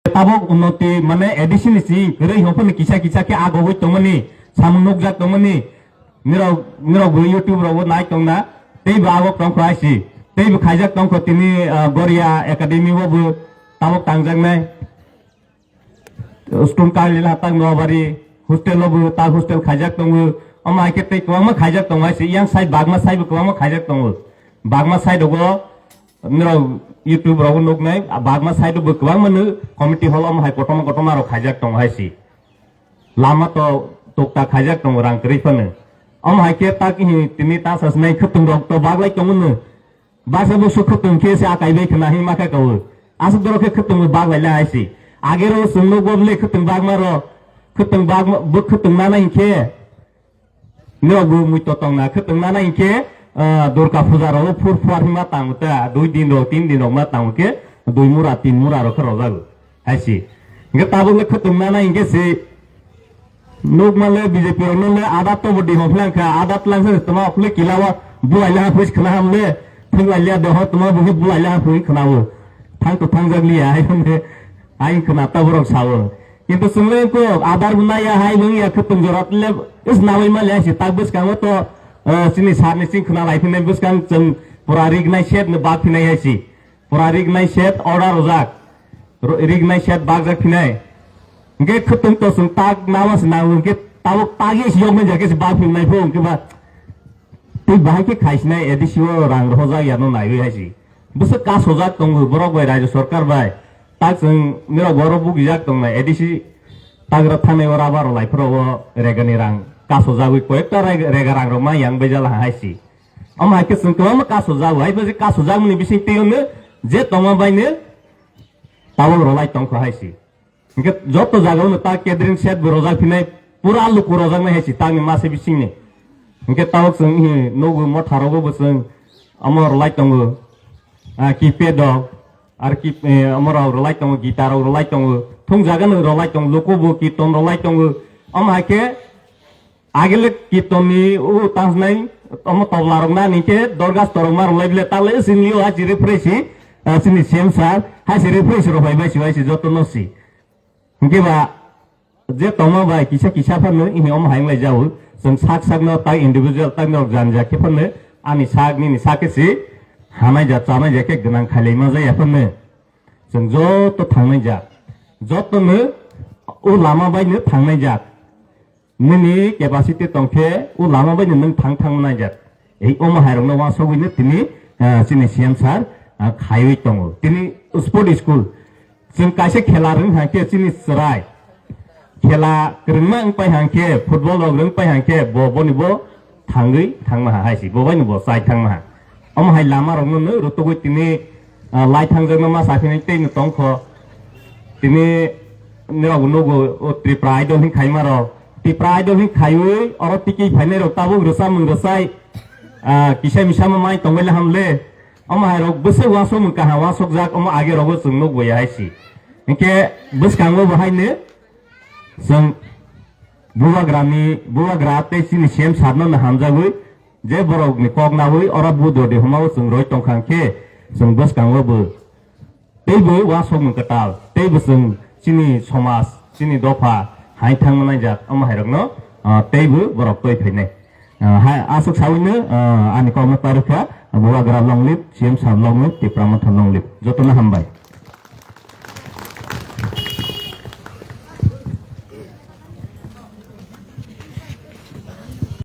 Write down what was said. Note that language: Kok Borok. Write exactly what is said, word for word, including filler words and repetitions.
Tabok unnoti mane A D C ni sing kwrwi hwnphano kisa kisa khe agogwi tongmani, samung nukjak tongmani, nirok, nirok bo YouTube rogo nai tongna, teibo agok tongkho haisi, teibo khaijak tongkho tini, ah, Goria Academy o bo tabok tangjaknai. Stone Karlila tak Noabari hostel o bo tak hostel khaijak tongo. Omo hai khe tei kwbangma khaijak tongo haisi, yang side bagma side bo kwbangma khaijak tongo. Bagma side rogo nirok YouTube rogo nuknai, bagma side o bo kwbangma no committee hall omo hai kotorma kotorma rok khaijak tongo haisi. Lama to tokta khaijak tongo rang kwrwi phano. Omo hai khe tak hi tini ta sasnai khwtwng rok to baglai tongo no. Baksa buksu khwtwng khe se akai bai khwna hima kha kawo. Aswk doro khe khwtwng bo bak lai la hai si. Agero chwng nukgo bwle khwtwng bakma ro. Khwtwng bakma bo khwtwng nana hinkhe. Nirok bo mui to tongna khwtwng nana hinkhe, ah, Durga puja ro phur phar hima tango ta. Dui din ro tin din rok ma tango khe. Dui mura tin mura ro khe rojago. Hai si. Hinkhe tabuk le khwtwng nana hinkhe se. Nukma le B J P rokno le adat to bo di hophlai kha, adat lang se tama okle kila wa bulai le ha phuis khna ham le, thung lai le de ho tama bo bulai le ha phui khna wo. Thang to thang jak liya, hai hon de, hai khna ta borok sawo. Kintu sung le ko adar bu naya hai lung ya khwtwng jorat le, is nawai ma le si tak bwskang o to, eh, chini sar ni sing khna lai phinai bwskang chwng pura rig nai set no bak phinai hai si. Pura rig nai set order rojak. Ro-, rig nai set bakjak phinai. Hingke khwtwng to chwng tak nawa se nango, hingke tabuk tagi se yoknai jake se bak phinai pho, hingke ba twi bahai khe khaisinai A D C o rang rohojak ya no naiwi hai se. Bwswk kasojak tongo borok bai, Rajya Sarkar bai. Tak chwng nirok borok bugijak tongnai A D C tagra thanai o rubber rw lai phuru o regani rang kasojagwi koyekta reg-, rega rang rok ma yang bai jala hai se. Omo hai khe chwng kwbangma kasojago, hai bo je kasojakmani bising twi hwnwi je tongma bai no tabuk rwlai tongkha hai se. Hingke joto jagao no ta catering set bo rwjak phinai, pura luku rwjaknai hai se tangni masa bisingni. Hingke tabuk chwng hi nugo motha rogo bo chwng omo rwlai tongo, ah, keypad rok, ar ki, eh, omo rok rwlai tongo, guitar rok rwlai tongo, thung jaga no rwlai tongo, luku bo kirton rwlai tongo. Omo hai khe Agile kirtonni o tangnai omo tobla rok na ningke dorgas torok ma rok lai bile tale sini o hai chiri phresi, ah, sini C M sir hai chiri phresi rok bai bai si bai si joto no si. Hingke ba je tongma bai kisa kisa phano ini omo hai lai jao. Chwng sak sak no tai individual tai norok jani ja khe phano ani sak nini sak khe si hanai ja chanai ja khe gwnang khailai ma ja ya phano. Chwng joto thangnai ja. Joto no o lama bai no thangnai ja. Nini capacity tongkhe o lama bai nwng thang thang nai jak. Ei omo hai rokno uansugwi no tini, ah, chini C M sir, ah, khaiwi tongo. Tini sport school. Chwng kaisa khela rwng hangkhe chini chwrai. Khela kwrwngma wngpai hangkhe, football rok rwngpai hangkhe, bo boni bo thangwi thangma ha hai si. Bo bai no bo chai thangma ha. Omo hai lama rokno no rutugwi tini, ah, lai thangjakma ma sa phini tei no tongkho. Tini nirok bo nugo o Tripura Idol hin khaima rok. Tripura Idol hin khaiwi oro tiki phainai rok tabuk rwsa mung rwsai, ah, kisa misa ma mai tongbai le ham le. Omo hai rok bwswk uansuk mung kaham uansuk jak omo age rogo chwng nuk bo ya hai si. Hinkhe bwskango bo hai no chwng Bubagrani, bubagra tei chini C M sir no hamjagwi je borok ni kok nawi oro budodi hwnma o chwng roi tongkha khe chwng bwskango bo teibo uansukmung kwtal teibo chwng chini somaj chini dopha hai thangma naijak omo hai rokno, ah, teibo borok toi phainai. Ah, hai aswk sawi no, ah, ani kok no parikha bubagra long live, C M sir long live, Tipra Motha long live. Joto no hambai.